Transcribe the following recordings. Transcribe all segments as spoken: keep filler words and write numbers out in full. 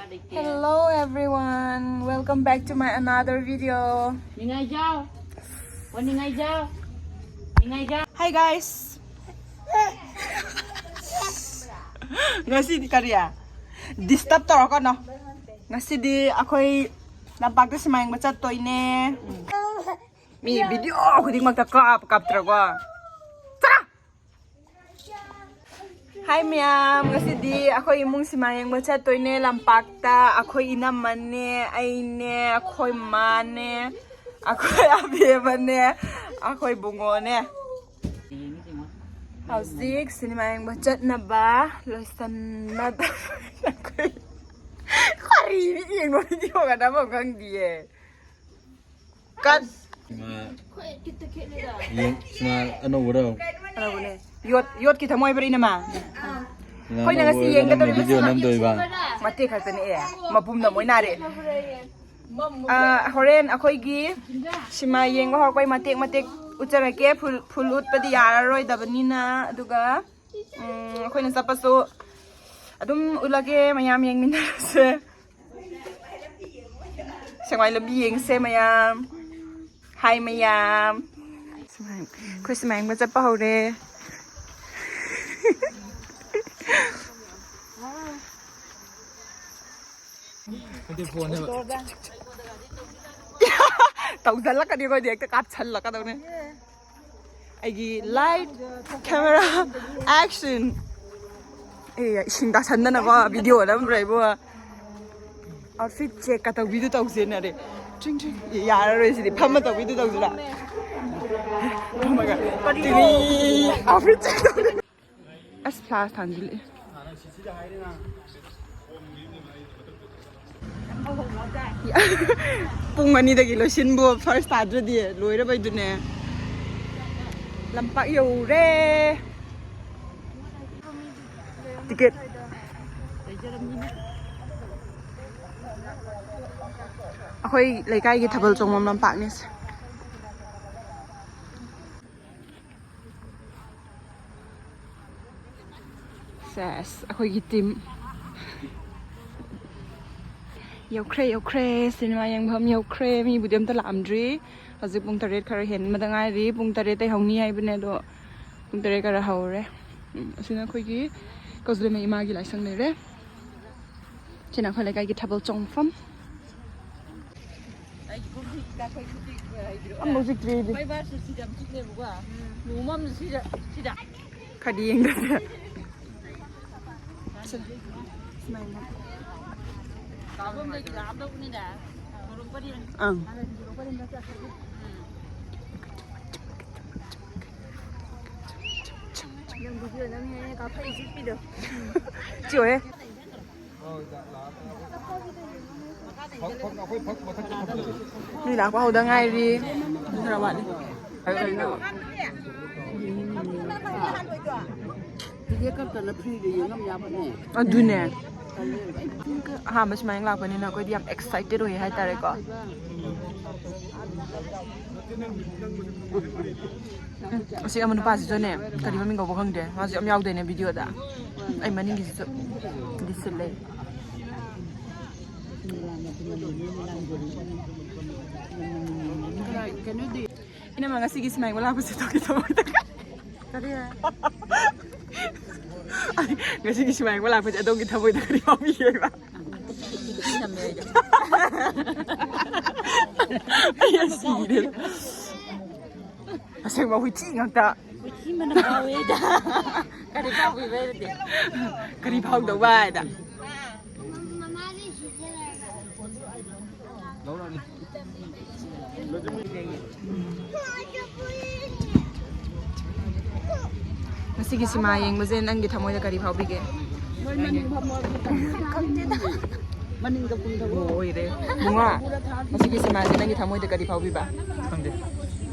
Hello everyone, welcome back to my another video. ꯅꯤꯡꯉꯥꯏꯖꯥꯎ꯫ ꯑꯣ, ꯅꯤꯡꯉꯥꯏꯖꯥꯎ꯫ ꯅꯤꯡꯉꯥꯏꯖꯥꯎ꯫ Hi guys. ꯉꯁꯤꯗꯤ ꯀꯔꯤ? Disturb ꯇꯧꯔꯛꯀꯅꯣ꯫ ꯉꯁꯤꯗꯤ ꯑꯩꯈꯣꯏ ꯂꯝꯄꯥꯛꯇ ꯁꯤꯃꯥ ꯌꯦꯡꯕ ꯆꯠꯇꯣꯏꯅꯦ꯫ ꯃꯤ video ꯈꯨꯗꯤꯡꯃꯛꯇ ꯀꯥꯞ ꯀꯥꯞꯇ꯭ꯔꯀꯣ꯫ ꯆꯠꯂꯣ! Hi ꯃꯌꯥꯝ, ꯉꯁꯤꯗꯤ ꯑꯩꯈꯣꯏ ꯏꯃꯨꯡ ꯁꯤꯃꯥ ꯌꯦꯡꯕ ꯆꯠꯇꯣꯏꯅꯦ ꯂꯝꯄꯥꯛꯇ꯫ ꯑꯩꯈꯣꯏ ꯏꯅꯝꯃꯅꯦ, ꯑꯩꯅꯦ, ꯑꯩꯈꯣꯏ ꯃꯥꯅꯦ, ꯑꯩꯈꯣꯏ ꯑꯕꯦꯝꯃꯅꯦ, ꯑꯩꯈꯣꯏ ꯕꯨꯡꯉꯣꯅꯦ꯫ ꯍꯧꯖꯤꯛ ꯁꯤꯅꯦꯃꯥ ꯌꯦꯡꯕ ꯆꯠꯅꯕ ꯂꯣꯏꯁꯟꯅꯗ꯫ ꯀꯔꯤ ꯌꯦꯡꯕ videoꯒ ꯅꯝꯐꯝ ꯈꯪꯗꯤꯌꯦ꯫ Cut. ꯁꯤꯃꯥ ꯌꯦꯡ-, ꯁꯤꯃꯥ ꯑꯅꯧꯕꯔꯣ? ꯑꯅꯧꯕꯅꯦ꯫ ꯌꯣꯠ-, ꯌꯣꯠꯀꯤ ꯊꯃꯣꯏꯕ꯭ꯔꯥ, ꯏꯅꯝꯃ? ꯁꯤꯃꯥ ꯑꯩꯈꯣꯏꯅ ꯉꯁꯤ ꯑꯅꯧꯕꯔꯣ? ꯌꯦꯡꯒꯗꯧꯔꯤꯕ ꯅꯪꯅ video ꯁꯤꯃꯥ ꯅꯝꯗꯣꯏꯕ? ꯃꯇꯦꯛ ꯈꯛꯇꯅꯦ, ꯑꯦ, ꯃꯄꯨꯝꯅ ꯃꯣꯏ ꯅꯥꯔꯦ꯫ ꯑ, ꯍꯣꯔꯦꯟ ꯑꯩꯈꯣꯏꯒꯤ ꯁꯤꯃꯥ ꯌꯦꯡꯕ ꯍꯧꯔꯛꯄꯩ ꯃꯇꯦꯛ ꯃꯇꯦꯛ ꯎꯠꯆꯔꯛꯀꯦ꯫ Full, full ꯎꯠꯄꯗꯤ ꯌꯥꯔꯔꯣꯏꯗꯕꯅꯤꯅ꯫ ꯑꯗꯨꯒ, ꯎꯝ, ꯑꯩꯈꯣꯏꯅ ꯆꯠꯄꯁꯨ ꯑꯗꯨꯝ ꯎꯠꯂꯒꯦ, ꯃꯌꯥꯝ ꯌꯦꯡꯃꯤꯟꯅꯔꯁꯦ꯫ ꯁꯦꯡꯃꯥꯏ ꯂꯝꯕꯤ ꯌꯦꯡꯁꯦ ꯃꯌꯥꯝ꯫ Hi ꯃꯌꯥꯝ꯫ ꯑꯩꯈꯣꯏ ꯁꯤꯃꯥ ꯌꯦꯡꯕ ꯆꯠꯄ ꯍꯧꯔꯦ꯫ ꯇꯧꯁꯜꯂꯛꯀꯅꯤ ꯑꯩꯈꯣꯏꯗꯤ, ꯍꯦꯛꯇ ꯀꯥꯞꯁꯜꯂꯛꯀꯗꯧꯅꯦ꯫ ꯑꯩꯒꯤ light, camera, action꯫ ꯑꯦ, ꯏꯁꯤꯡ ꯇꯥꯁꯟꯗꯅꯀꯣ video ꯅꯝꯕ꯭ꯔꯥ ꯏꯕꯣ? Outfit checkꯀ ꯇꯧꯕꯤꯗꯨ ꯇꯧꯁꯦꯅꯔꯦ꯫ ꯇ꯭ꯔꯤꯡ ꯇ꯭ꯔꯤꯡ꯫ ꯑꯦ, ꯌꯥꯔꯔꯣꯏ ꯁꯤꯗꯤ, ꯐꯝꯃ ꯇꯧꯕꯤꯗꯨ ꯇꯧꯁꯤꯔꯥ? Oh my God꯫ ꯇꯤꯔꯤ꯫ Outfit check ꯇꯧꯔꯦ꯫ ꯑꯁ, flash ꯊꯥꯟꯖꯤꯜꯂꯛꯑꯦ꯫ ꯄꯨꯡ ꯑꯅꯤꯗꯒꯤ ꯂꯣꯏꯁꯤꯟꯕꯨ first ꯇꯥꯗ꯭ꯔꯗꯤ ꯂꯣꯏꯔꯕꯩꯗꯨꯅꯦ꯫ ꯂꯝꯄꯥꯛ ꯌꯧꯔꯦ꯫ Ticket꯫ ꯑꯩꯈꯣꯏ ꯂꯩꯀꯥꯏꯒꯤ ꯊꯥꯕꯜ ꯆꯣꯡꯐꯝ ꯂꯝꯄꯥꯛꯅꯦ ꯁꯦ꯫ ꯁꯦꯁ, ꯑꯩꯈꯣꯏꯒꯤ team꯫ ꯌꯧꯈ꯭ꯔꯦ, ꯌꯧꯈ꯭ꯔꯦ꯫ ꯁꯤꯅꯦꯃꯥ ꯌꯦꯡꯐꯝ ꯌꯧꯈ꯭ꯔꯦ꯫ ꯃꯤꯕꯨꯗꯤ ꯑꯝꯇ ꯂꯥꯛꯑꯝꯗ꯭ꯔꯤ꯫ ꯍꯧꯖꯤꯛ ꯄꯨꯡ ꯇꯔꯦꯠ ꯈꯔ ꯍꯦꯟꯕꯗ ꯉꯥꯏꯔꯤ꯫ ꯄꯨꯡ ꯇꯔꯦꯠꯇꯩ ꯍꯧꯅꯤ ꯍꯥꯏꯕꯅꯦ, ꯑꯗꯣ ꯄꯨꯡ ꯇꯔꯦꯠ ꯈꯔ ꯍꯧꯔꯦ꯫ ꯎꯝ, ꯑꯁꯤꯅ ꯑꯩꯈꯣꯏꯒꯤ ꯀꯧꯖꯂꯩꯃ ꯏꯃꯥꯒꯤ ꯂꯥꯏꯁꯪ ꯂꯩꯔꯦ꯫ ꯁꯤꯅ ꯑꯩꯈꯣꯏ ꯂꯩꯀꯥꯏꯒꯤ ꯊꯥꯕꯜ ꯆꯣꯡꯐꯝ꯫ ꯑꯝꯕꯧ ꯆꯤꯛꯇ꯭ꯔꯤ ꯑꯩꯗꯤ꯫ ꯈꯔꯗꯤ ꯌꯦꯡꯗꯁꯦ꯫ ꯑꯪ꯫ ꯆꯤꯛꯑꯣꯍꯦ꯫ ꯃꯤ ꯂꯥꯛꯄ ꯍꯧꯗ ꯉꯥꯏꯔꯤ꯫ ꯈꯔ ꯋꯥꯠꯂꯤ꯫ ꯇꯤꯀꯦꯠ ꯀꯛꯇꯅ ꯐ꯭ꯔꯤꯗ ꯌꯦꯡꯉꯝ ꯌꯥꯕꯅꯦ꯫ ꯑꯗꯨꯅꯦ꯫ ꯑꯍꯥꯟꯕ ꯁꯨꯃꯥꯏꯅ ꯂꯥꯛꯄꯅꯤꯅ ꯑꯩꯈꯣꯏꯗꯤ ꯌꯥꯝ ꯑꯦꯛꯁꯥꯏꯇꯦꯠ ꯑꯣꯏꯌꯦ ꯍꯥꯏꯇꯥꯔꯦꯀꯣ꯫ ꯎꯝ, ꯑꯁꯤ ꯑꯃ ꯅꯨꯄꯥꯁꯤꯁꯨꯅꯦ, ꯀꯔꯤ ꯃꯃꯤꯡ ꯀꯧꯕ ꯈꯪꯗꯦ, ꯃꯥꯁꯨ ꯌꯥꯝ ꯌꯥꯎꯗꯣꯏꯅꯦ ꯚꯤꯗꯤꯑꯣꯗ꯫ ꯑꯩ ꯃꯅꯤꯡꯒꯤꯁꯤꯁꯨ ꯗꯤꯁꯤꯜꯂꯦ꯫ ꯏꯅꯝꯃ, ꯉꯁꯤꯒꯤ ꯁꯤꯃꯥ ꯌꯦꯡꯕ ꯂꯥꯛꯄꯁꯦ ꯑꯗꯣꯝꯒꯤ ꯊꯃꯣꯏꯗ ꯀꯔꯤ? ꯉꯁꯤꯒꯤ ꯁꯤꯃꯥ ꯌꯦꯡꯕ ꯂꯥꯛꯄꯁꯦ ꯑꯗꯣꯝꯒꯤ ꯊꯃꯣꯏꯗ ꯀꯔꯤ ꯐꯥꯎꯕꯤꯒꯦꯕ? ꯑꯩ ꯁꯤꯔꯦꯗ꯫ ꯑꯁꯦꯡꯕ ꯍꯨꯏꯊꯤ ꯉꯥꯛꯇ꯫ ꯍꯨꯏꯊꯤ ꯃꯅꯝ ꯐꯥꯎꯋꯦꯗ꯫ ꯀꯔꯤ ꯐꯥꯎꯈꯤꯕ ꯑꯗꯨꯗꯤ? ꯀꯔꯤ ꯐꯥꯎꯗꯧꯕ ꯍꯥꯏꯗ꯫ ꯉꯁꯤꯒꯤ ꯁꯤꯃꯥ ꯌꯦꯡꯕꯁꯦ ꯅꯪꯒꯤ ꯊꯃꯣꯏꯗ ꯀꯔꯤ ꯐꯥꯎꯕꯤꯒꯦ? ꯃꯣꯏ ꯃꯅꯤꯡ ꯐꯝꯃꯣ꯫ ꯈꯪꯗꯦꯗ꯫ ꯃꯅꯤꯡꯗ ꯀꯨꯝꯊꯧꯑꯣ꯫ ꯂꯣꯏꯔꯦ꯫ ꯕꯨꯡꯉꯣ, ꯉꯁꯤꯒꯤ ꯁꯤꯃꯥꯁꯦ ꯅꯪꯒꯤ ꯊꯃꯣꯏꯗ ꯀꯔꯤ ꯐꯥꯎꯕꯤꯕ? ꯈꯪꯗꯦ꯫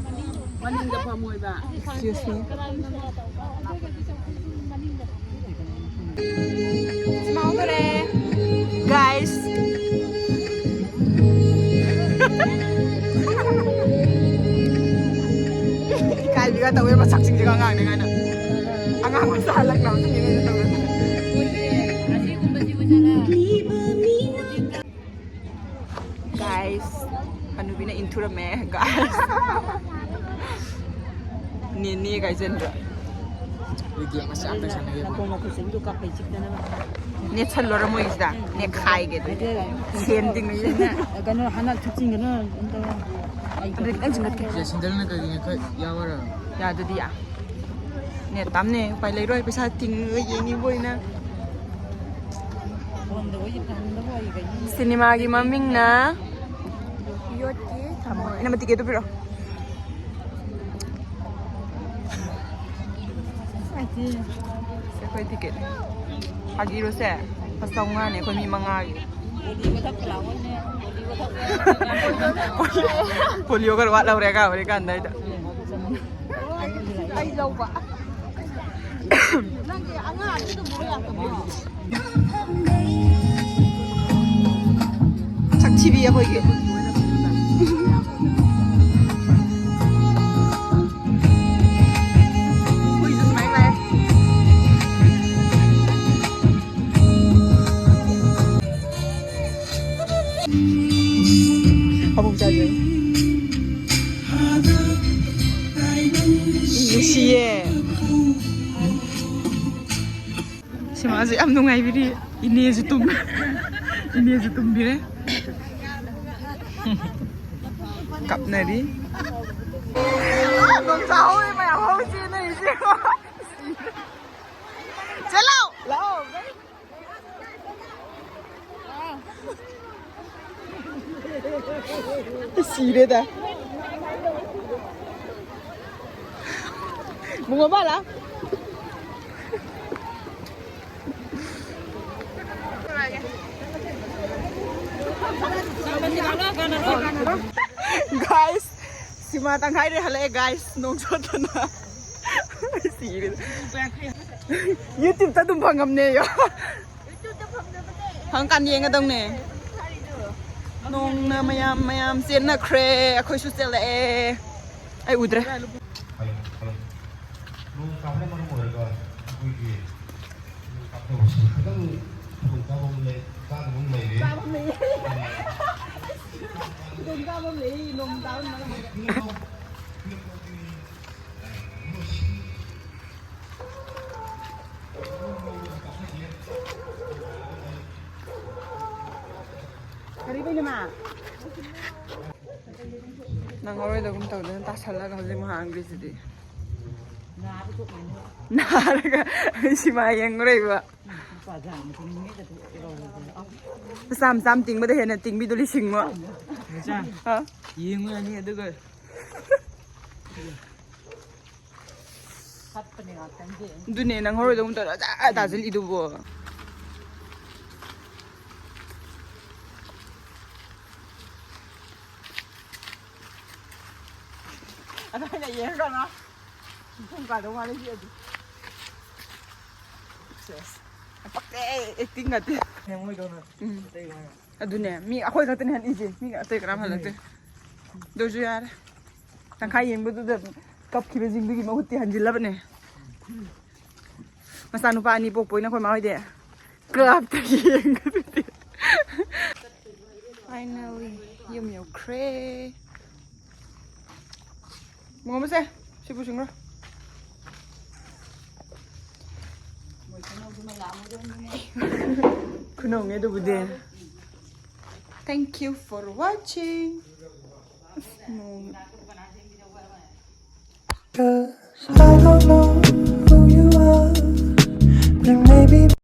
ꯃꯅꯤꯡꯗ ꯐꯝꯃꯣꯏꯕ꯫ Excuse me. ꯁꯤꯃꯥ ꯍꯧꯗꯣꯔꯦ꯫ Guys. ꯏꯀꯥꯏꯕꯤꯒ ꯇꯧꯋꯦ ꯃꯁꯛꯁꯤꯡꯁꯤꯒ ꯑꯉꯥꯡꯅꯦ ꯀꯥꯏꯅ꯫ ꯑꯉꯥꯡ ꯃꯆꯥ ꯍꯜꯂꯛꯅꯕꯁꯤꯡꯅꯦ ꯇꯧꯋꯦ꯫ ꯑꯁꯤꯒꯨꯝꯕꯁꯤꯕꯨ ꯆꯠꯂ꯫ ꯄꯨꯔꯝꯃꯦ, guys꯫ ꯅꯦꯅꯦ ꯒꯥꯏꯖꯟꯗ꯭ꯔ꯫ ꯅꯦꯠ ꯁꯜꯂꯣꯔ ꯃꯣꯏꯒꯤꯁꯤꯗ꯫ ꯅꯦꯠ ꯈꯥꯏꯒꯦ ꯑꯗꯨꯗꯤ꯫ ꯁꯦꯟ ꯇꯤꯡꯉꯤꯁꯦ꯫ ꯀꯩꯅꯣ, ꯍꯥꯟꯅ ꯊꯨꯞꯆꯤꯟꯒꯅꯨ꯫ ꯑꯗꯨꯗꯤ ꯈꯤꯇꯪ ꯆꯤꯡꯈꯠꯀꯦ꯫ ꯁꯦꯟꯗꯜꯅ ꯀꯔꯤꯅꯣ ꯈꯔ ꯌꯥꯎꯔ꯫ ꯌꯥ, ꯑꯗꯨꯗꯤ ꯌꯥ꯫ ꯅꯦꯠ ꯇꯝꯅꯦ, ꯎꯄꯥꯏ ꯂꯩꯔꯣꯏ, ꯄꯩꯁꯥ ꯇꯤꯡꯉꯒ ꯌꯦꯡꯉꯤꯕ ꯑꯣꯏꯅ꯫ ꯁꯤꯅꯦꯃꯥꯒꯤ ꯃꯃꯤꯡꯅ ꯌꯣꯠꯀꯤ ꯊꯃꯣꯏ꯫ ꯏꯅꯝꯃ, ꯇꯤꯀꯦꯠꯇꯨ ꯄꯤꯔꯛꯑꯣ꯫ ꯑꯩꯈꯣꯏ ꯇꯤꯀꯦꯠ ꯐꯥꯒꯤꯔꯣꯁꯦ꯫ ꯂꯨꯄꯥ ꯆꯥꯝꯃꯉꯥꯅꯦ ꯑꯩꯈꯣꯏ ꯃꯤ ꯃꯉꯥꯒꯤ꯫ ꯄꯣꯂꯤꯑꯣ ꯈꯔ ꯋꯥꯠꯍꯧꯔꯦ ꯑꯉꯥꯡ ꯑꯣꯏꯔꯤꯀꯥꯟꯗ ꯑꯩꯗꯣ꯫ ꯑꯩ ꯂꯧꯕ꯫ ꯅꯪꯒꯤ ꯑꯉꯥꯡ ꯑꯗꯨꯗꯨꯝꯕ ꯌꯥꯝ ꯇꯧꯕ꯭ꯔꯣ? ꯁꯛ ꯊꯤꯕꯤ ꯑꯩꯈꯣꯏꯒꯤ꯫ ꯍꯨꯏꯁꯨ ꯁꯨꯃꯥꯏꯅ ꯂꯥꯛꯑꯦ꯫ ꯃꯕꯨꯛ ꯆꯥꯎꯖꯩ꯫ ꯅꯨꯡꯁꯤꯌꯦ꯫ ꯁꯤꯃꯥꯁꯦ ꯌꯥꯝ ꯅꯨꯡꯉꯥꯏꯕꯤꯔꯤ꯫ ꯏꯅꯦꯁꯨ ꯇꯨꯝ-, ꯏꯅꯦꯁꯨ ꯇꯨꯝꯕꯤꯔꯦ꯫ ꯀꯞꯅꯔꯤ꯫ ꯅꯣꯡ ꯆꯥꯍꯧꯔꯦ ꯃꯌꯥꯝ ꯍꯧ ꯆꯦꯟꯅꯔꯤꯁꯦ꯫ ꯆꯦꯜꯂꯣ! ꯂꯥꯛꯑꯣ! ꯁꯤꯔꯦꯗ꯫ ꯕꯨꯡꯉꯣ ꯕꯥꯂꯥ꯫ Guys, ꯁꯤꯃꯥ ꯇꯪꯈꯥꯏꯗꯤ ꯍꯜꯂꯛꯑꯦ, guys, ꯅꯣꯡ ꯆꯣꯠꯇꯅ꯫ ꯁꯤꯔꯦ꯫ YouTube-ꯇ ꯑꯗꯨꯝ ꯐꯪꯉꯝꯅꯦꯌꯣ꯫ ꯐꯪꯀꯥꯟ ꯌꯦꯡꯒꯗꯧꯅꯦ꯫ ꯅꯣꯡꯅ ꯃꯌꯥꯝ ꯃꯌꯥꯝ ꯆꯦꯟꯅꯈ꯭ꯔꯦ, ꯑꯩꯈꯣꯏꯁꯨ ꯆꯦꯜꯂꯛꯑꯦ꯫ ꯑꯩ ꯎꯗ꯭ꯔꯦ꯫ Hello, hello. ꯅꯣꯡ ꯇꯥꯕꯅ ꯃꯔꯝ ꯑꯣꯏꯔꯒ ꯑꯩꯈꯣꯏꯒꯤ ꯈꯤꯇꯪ ꯈꯨꯗꯣꯡꯆꯥꯕ ꯑꯃ ꯂꯩ, ꯆꯥꯗꯕ ꯑꯃ ꯂꯩꯔꯦ꯫ ꯆꯥꯕ ꯑꯃ ꯂꯩꯌꯦ꯫ ꯈꯨꯗꯣꯡꯆꯥꯕ ꯑꯃ ꯂꯩ꯫ ꯀꯔꯤꯕꯩꯅꯣ ꯃꯥ? ꯅꯪꯍꯧꯔꯣꯏꯗꯒꯨꯝ ꯇꯧꯗꯅ ꯇꯥꯁꯜꯂꯒ ꯍꯧꯖꯤꯛ ꯃꯍꯥꯛ ꯍꯥꯡꯗꯣꯏꯁꯤꯗꯤ꯫ ꯅꯥꯔꯒ ꯑꯩ ꯁꯤꯃꯥ ꯌꯦꯡꯉꯨꯔꯛꯏꯕ꯫ ꯃꯆꯥ ꯃꯆꯥ ꯑꯃ ꯇꯤꯡꯕꯗ ꯍꯦꯟꯅ ꯇꯤꯡꯕꯤꯗꯣ ꯂꯤꯁꯤꯡ ꯑꯃ꯫ ꯃꯆꯥ, ꯍꯥ? ꯌꯦꯡꯉꯨ ꯌꯥꯅꯤ ꯑꯗꯨꯒ꯫ ꯑꯗꯨꯅꯦ, ꯅꯪꯍꯧꯔꯣꯏꯗꯧꯅ ꯇꯧꯔ ꯑꯖꯥ ꯇꯥꯁꯤꯜꯂꯤꯗꯨꯕꯣ꯫ ꯑꯗꯨꯃꯥꯏꯅ ꯌꯦꯡꯉꯒ ꯄꯨꯡ ꯀꯥꯗꯧ ꯃꯥꯜꯂꯦ ꯁꯤ ꯑꯗꯨ꯫ ꯁꯦꯁ꯫ ꯌꯥꯝ ꯄꯛꯇꯦ, ꯑꯦꯛꯇꯤꯡ ꯅꯠꯇꯦ꯫ ꯅꯦ ꯃꯣꯏꯗꯧꯅ ꯎꯝ꯫ ꯑꯇꯩ ꯋꯥ ꯌꯥꯝ ꯑꯗꯨꯅꯦ, ꯃꯤ ꯑꯩꯈꯣꯏ ꯈꯛꯇꯅꯦ ꯍꯜꯂꯤꯁꯦ, ꯃꯤ ꯑꯇꯩ ꯀꯅꯥꯝ ꯍꯜꯂꯛꯇꯦ꯫ ꯑꯗꯨꯁꯨ ꯌꯥꯔꯦ꯫ ꯇꯪꯈꯥꯏ ꯌꯦꯡꯕꯗꯨꯗ ꯀꯞꯈꯤꯕꯁꯤꯡꯗꯨꯒꯤ ꯃꯍꯨꯠꯇꯤ ꯍꯟꯖꯤꯜꯂꯕꯅꯦ꯫ ꯃꯆꯥꯅꯨꯄꯥ ꯑꯅꯤ ꯄꯣꯛꯄꯅꯤꯅ ꯑꯩꯈꯣꯏ ꯃꯥ ꯍꯣꯏꯗꯤ ꯀ꯭ꯂꯕꯇ ꯌꯦꯡꯒꯗꯨꯗꯤ꯫ Finally, ꯌꯨꯝ ꯌꯧꯈ꯭ꯔꯦ꯫ ꯃꯣꯃꯣꯁꯦ, ꯁꯤ ꯄꯨꯁꯤꯟꯈ꯭ꯔꯣ꯫ ꯈꯨꯅꯧꯅꯦ ꯑꯗꯨꯕꯨꯗꯤ꯫ Thank you for watching. ꯑꯁ, ꯅꯣꯡ